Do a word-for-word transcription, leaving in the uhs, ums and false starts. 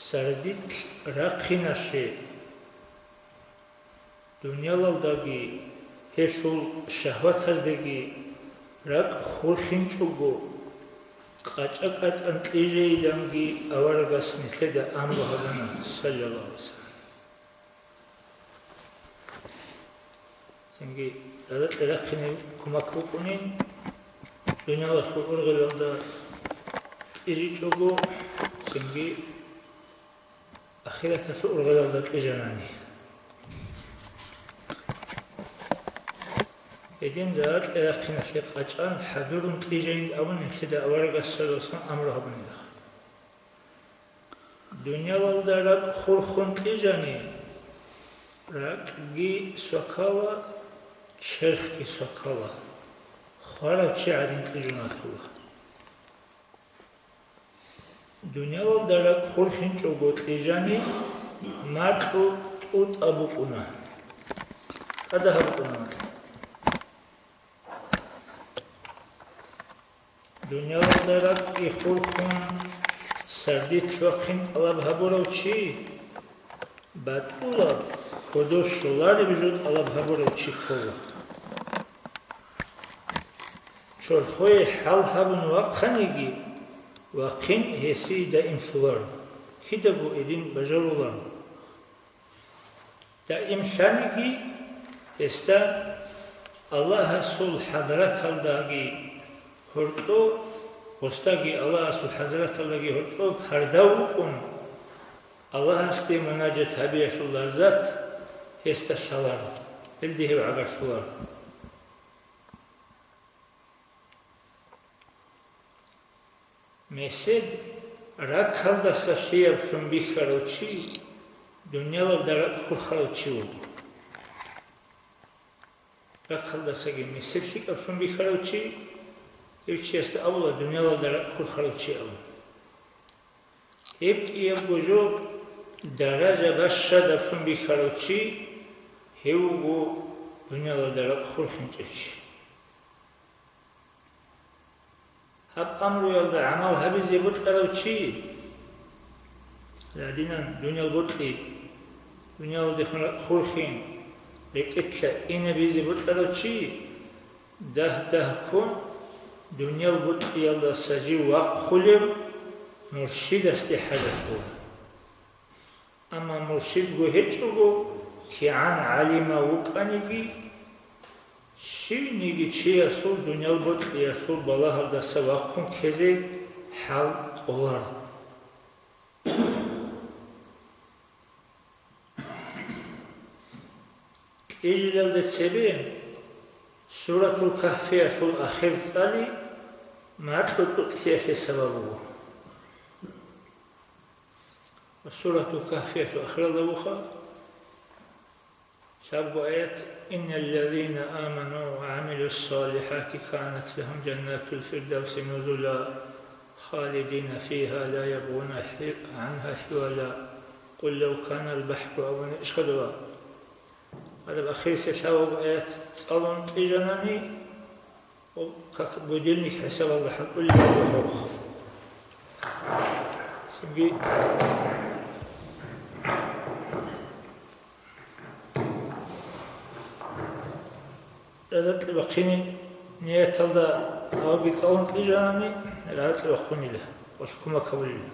Сардилъ рахъиналъе, дуниялалдаги гьелъул шагьватаздаги ракӀ хурхинчӀого, къачӀа-къатӀан кьижайиланги аварагас нилъеда амру гьабуна, саллаллагьу гӀалайгьи вассалам. Цинги ракӀалде рахъине кумек букӀунин, дуниялалъул ургъелалда кьижичӀого, цинги ахираталъул ургъелалда кьижанани. Гьедин ракӀалде рахъиналъе къачӀан хӀадурун кьижайин абун нилъеда аварагас саллаллагьу гӀалайгьи вассалам амру гьабунилаха. Дуниялалда ракӀ хурхун кьижани, ракӀги сокала, черхги сокала, хварав чи гӀадин кьижун ватула. Дуниялалда ракӀ хурхинчӀого кьижани, макьу тӀутӀа букӀуна. ТӀадегӀан букӀуна макьу. Дуниялалда ракӀги хурхун, сардилъ вахъин тӀалаб гьабурав чи, батӀулаб, кодо щолареб жо тӀалаб гьабурав чи ккола. Чорхое хӀал гьабун вахъаниги, вахъин гьесие даимлъуларо, кидаго гьедин бажаруларо. Даимлъаниги гьесда Аллагьасул хӀадраталдаги гьоркьоб, гьесдаги Аллагьасул хӀадраталдаги гьоркьоб пардав вукӀун, Аллагьасде мунажат гьабиялъул лаззат гьесда лъаларо, гьелде гьев гӀагарлъуларо. Месед, ракалдаса лъиялъун бихьарав чи, дуниялалда ракӀ хурхарав чи вуго. Ракалдасаги месед лъикӀаблъун бихьарав чи, гьев чиясда абула дуниялалда ракӀ хурхарав чи абун. Гьеб кӀиябго жо даража бащадаблъун бихьарав чи, гьев вуго дуниялалда ракӀ хурхинчӀев чи. Гьаб амруялда гӀамал гьабизе бокьарав чи, гьадинан дуниял бокьи, дуниялалдехун ракӀ хурхин, рекӀелъа инабизе бокьарав чи, дагь-дагьккун дуниял бокьиялдаса жив вахъулев муршидасде хӀажат буго. Амма муршидго гьечӀого, кигӀан гӀалимав вукӀаниги, щивниги чиясул дуниял бокьиялъул балагьалдаса вахъун ккезе хӀал къоларо. Кьижиялда цебе Суратул Кагьфиялъул ахир цӀали макьу тӀутӀлъиялъе сабаб буго. Суратул Кагьфиялъул ахиралда вуха лъабго аят: «Инналлазина аману ва гӀамилуссалихӀати канат лагьум жаннатул фирдавси нузула, халидина фигьа ла ябгъуна хӀи-, гӀанха хӀивала, къул лав канал бахӀру», абуна ишхадула. Гьадаб ахирисеб лъабабго аят цӀалун кьижанани, О, как будильник хӀисабалда хӀалтӀулеб буго хурхун. Цинги ракӀалде бахъине нияталда тӀалабги цӀалун кьижанани, ракӀалде бахъунила, ва кумек гьабулила.